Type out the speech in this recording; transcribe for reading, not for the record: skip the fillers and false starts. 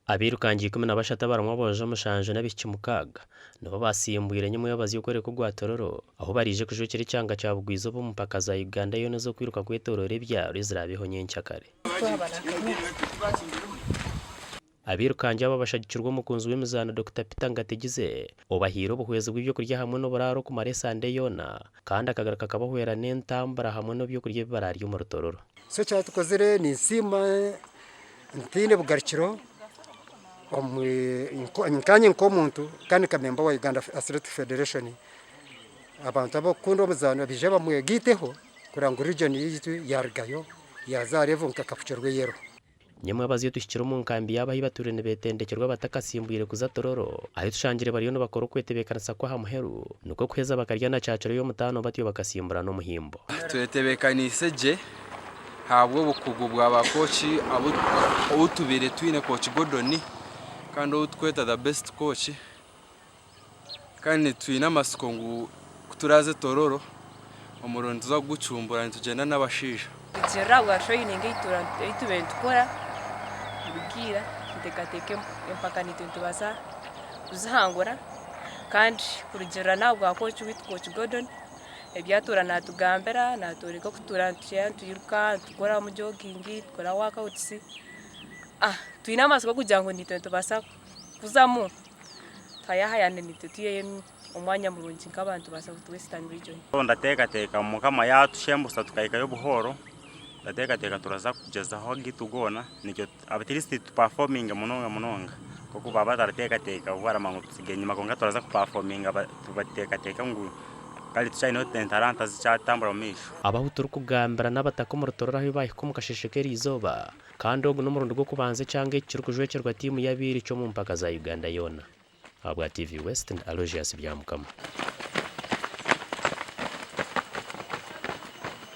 Abairukangi 13 abarimu aboojo mushanju n'abaishiki mukaaga nibo basimbwire nyomwebazyo okworeka ogwa Tororo ahu baraije kujwekyera ekyanga kya Bugwa-izooba omu mpaka za Uganda yoona ez'okwiruka kwetoroora ebyaro eziraabeho nyenkyakare. Abairukangi aba bashagikirwe omukunzi w'emizaano Dokita Peter Ngategize obahaire obuhwezi bw'ebyokurya hamwe n'oburaaro okumara esande yoona kandi akagaruka akabahwera n'entambura hamwe n'ebyokurya ebi baraarye omuri Tororo. So ekyatukozire ninsiima ntaine bugarukiro nkanye nk'omuntu kandi nka memba wa Uganda Athletic Federation abantu abakukunda omuzaano baije bamwegaiteho kureba ngu region yaitu yarugayo yaaza aha level nka Kapchorwa eyeriho. Nyamwabazyo tuhikire omu nkambi yaabo ahi batuire nibetendekyerwa batakatsimbwire kuza Tororo, ahi tushangire bariyo nibakora okwetebeekanisa kw'aha muheru, nikwo kuheza bakarya na kyakiro y'omutaano batyo bakasimbura n'omuhimbo. Twetebeekaniise gye ahabw'obukugu bwa ba kooki abu tubaire twine kooki Gordon kandi ou turikweta the best coach kandi twine amatsiko ngu ku turaaze Tororo omuriro nituza kugucumbura nitugyenda n'abashaija. Kurugiirira ahabwa training ei tubaire nitukora kurugiirira niteekateeka empaka naitwe nitubaasa kuzihangura kandi kurugiirira n'ahabwa kooki waitu kooki Gordon ebi atuura naatugambira naatworeka oku tutuura nitwiruka nitukoramu jogingi nitukora workouts twine amatsiko kugira ngu naitwe nitubaasa kuzamu twayahayana naitwe twiheyo omwanya murungi nk'abantu ba South Western Region. Ndateekateeka Mukama yaatushembusa tukahikayo buhooro, ndateekateeka turaza kugyezaho agaitu goona nikyo at least tupafominge munonga munonga nk'oku baaba batarateekateeka bo baramanya ngu tutsigaire enyima kwonka turaza kupafominga tubateekateeke ngu kare tukyaineho entaranta zikyatambura omu maisho. Aba ahu turikugambira n'abataka omuri Tororo ahu baahika omu kasheeshe k'eriizooba kandi ogu n'omurundi gw'okubanza ekyanga eki kirikujwekyerwa tiimu y'abairiki omu mpaka za Uganda yoona. Ahabwa TV West ndi Aloysius Byamukama.